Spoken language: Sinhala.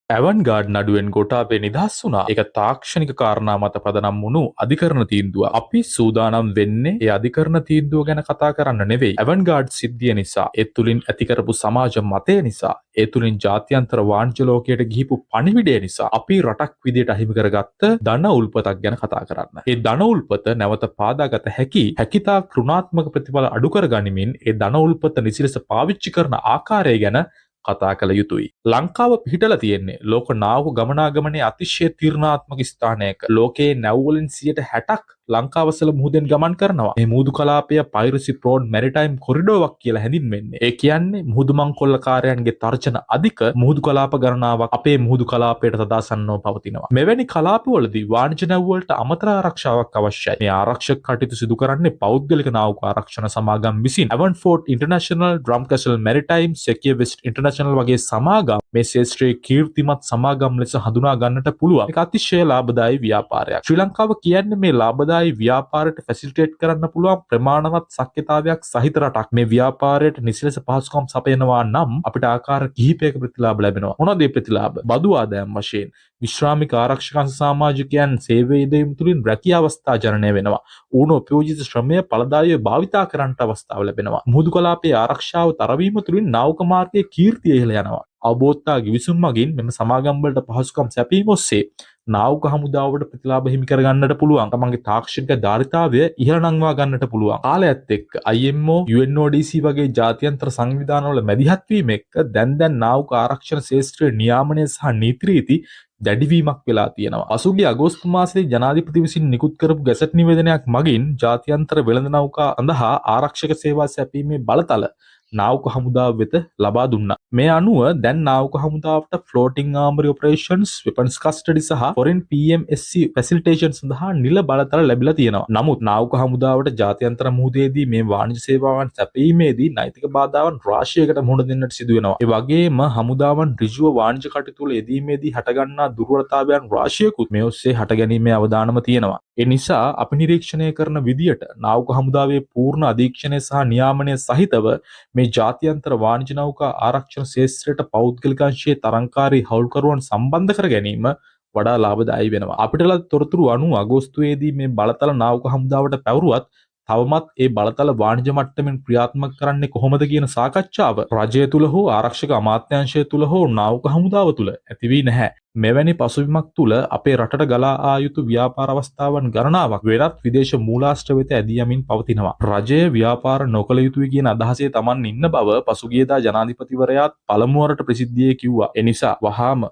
ඇවන්ගාඩ් නඩුවෙන් ගෝඨාභය නිදහස් වුණා. ඒක තාක්ෂණික කාරණා මත පදනම් වුණු අධිකරණ තීන්දුවක්. අපි සූදානම් වෙන්නේ ඒ අධිකරණ තීන්දුව ගැන කතා කරන්න නෙවෙයි. ඇවන්ගාඩ් සිද්ධිය නිසා, ඒ තුලින් ඇති කරපු සමාජ මතය නිසා, ඒ තුලින් ජාත්‍යන්තර වාණිජ ලෝකයට ගිහිපු පණිවිඩය නිසා අපි රටක් විදියට අහිමි කරගත්ත ධන උල්පතක් ගැන කතා කරන්න. ඒ ධන උල්පත නැවත පාදාගත හැකි හැකිතාක් ඍණාත්මක ප්‍රතිඵල අඩු කර ගනිමින් ඒ ධන උල්පත නිසි ලෙස පාවිච්චි කරන ආකාරය ගැන කතා කළ යුතුයි. ලංකාව පිහිටලා තියෙන්නේ ලෝක නාවක ගමනාගමනයේ අතිශය තීරණාත්මක ස්ථානයක. ලෝකයේ නැව් වලින් 60%ක් ලංකාවසල මුහුදෙන් ගමන් කරනවා. මේ මුහුදු කලාපය පයිරසි ප්‍රෝන් මැරිටයිම් කොරිඩෝවක් කියලා හැඳින්වෙන්නේ. ඒ කියන්නේ මුහුදු මංකොල්ලකාරයන්ගේ තර්ජන අධික මුහුදු කලාප ගණනාවක් අපේ මුහුදු කලාපයට තදාසන්නව පවතිනවා. මෙවැනි කලාපවලදී වාණිජ නැව් වලට අමතර ආරක්ෂාවක් අවශ්‍යයි. මේ ආරක්ෂක කටයුතු සිදු කරන්නේ පෞද්ගලික නාවක ආරක්ෂණ සමාගම් විසින්. ඇවන්ෆෝර්ට් ඉන්ටර්නැෂනල්, ඩ්‍රම්කැසල් මැරිටයිම්, සෙකියර් වෙස්ට් ඉන්ටර්නැෂනල් වගේ සමාගම් මේ ක්ෂේත්‍රයේ කීර්තිමත් සමාගම් ලෙස හඳුනා ගන්නට පුළුවන්. මේක අතිශය ලාභදායී ව්‍යාපාරයක්. ශ්‍රී ලංකාව කියන්නේ මේ ලාභදායී ව්‍යාපාරයට ෆැසිලිටේට් කරන්න පුළුවන් ප්‍රමාණවත් ශක්‍යතාවයක් සහිත රටක්. මේ ව්‍යාපාරයට නිසි ලෙස පහසුකම් සපයනවා නම් අපිට ආකාර කිහිපයක ප්‍රතිලාභ ලැබෙනවා. මොනවද ඒ ප්‍රතිලාභ? බදු ආදායම් වශයෙන් විශ්‍රාමික ආරක්ෂක අංශ සමාජිකයන් සේවය යෙදවීම තුළින් රැකියා අවස්ථා ජනනය වෙනවා. ඌන උපයෝජිත ශ්‍රමය ඵලදායීව භාවිතා කරන්නට අවස්ථාව ලැබෙනවා. මුහුදු කලාපයේ ආරක්ෂාව තරවීම තුළින් නාවක මාර්ගයේ කීර්තිය ඉහළ යනවා. අවබෝධතා ගිවිසුම් මගින් මෙම සමාගම් වලට පහසුකම් සැපයීම ඔස්සේ නාවක හමුදාවට ප්‍රතිලාභ හිමි කරගන්නට පුළුවන්. තමන්ගේ තාක්ෂණික ධාරිතාවය ඉහළ නංවා ගන්නට පුළුවන්. කාලයත් එක්ක IMO, UNODC වගේ ජාත්‍යන්තර සංවිධානවල මැදිහත් වීම එක්ක දැන් දැන් නාවක ආරක්ෂණ ක්ෂේත්‍රයේ නියාමනය සහ නීති රීති දැඩිවීමක් වෙලා තියෙනවා. පසුගිය අගෝස්තු මාසයේ ජනාධිපති විසින් නිකුත් කරපු ගැසට් නිවේදනයක් මගින් ජාත්‍යන්තර වෙළඳ නෞකා සඳහා ආරක්ෂක සේවා සැපයීමේ බලතල නාවක හමුදාව වෙත ලබා දුන්නා. මේ අනුව දැන් නාවක හමුදාවට ෆ්ලෝටිං ආමරි ඔපරේෂන්ස්, වෙපන්ස් කස්ටඩි සහ ෆොරින් PMSC facilitation සඳහා නිල බලතල ලැබිලා තියෙනවා. නමුත් නාවක හමුදාවට ජාත්‍යන්තර මුහුදේදී මේ වාණිජ සේවාවන් සැපයීමේදී නෛතික බාධාවන් රාශියකට මුහුණ දෙන්නට සිදු වෙනවා. ඒ වගේම හමුදාවන් ඍජුව වාණිජ කටයුතු වල යෙදීමේදී හටගන්නා දුර්වලතාවයන් රාශියකුත් මේ ඔස්සේ හටගැනීමේ අවදානම තියෙනවා. ඒ නිසා අපි නිරීක්ෂණය කරන විදියට නාවක හමුදාවේ පූර්ණ අධීක්ෂණය සහ නියාමනය සහිතව මේ ජාත්‍යන්තර වාණිජ නෞකා ආරක්ෂණ ක්ෂේත්‍රයට පෞද්ගලික අංශයේ තරංකාරී හවුල්කරුවන් සම්බන්ධ කර ගැනීම වඩා ලාභදායී වෙනවා. අපිට ලද තොරතුරු අනුව අගෝස්තුවේදී මේ බලතල නාවක හමුදාවට පැවරුවත් තවමත් ඒ බලතල වාණිජ මට්ටමින් ක්‍රියාත්මක කරන්නේ කොහොමද කියන සාකච්ඡාව රජය තුළ හෝ ආරක්ෂක අමාත්‍යාංශය තුළ හෝ නාවක හමුදාව තුළ ඇති වී නැහැ. මෙවැනි පසුබිමක් තුළ අපේ රටට ගලා ආ යුතු ව්‍යාපාර අවස්ථාවන් ගණනාවක් වෙනත් විදේශ මූලාශ්‍ර වෙත ඇදී යමින් පවතිනවා. රජය ව්‍යාපාර නොකළ යුතුයි කියන අදහසේ තමන් ඉන්න බව පසුගියදා ජනාධිපතිවරයාත් පළමුවරට ප්‍රසිද්ධියේ කිව්වා. ඒ නිසා වහාම මේ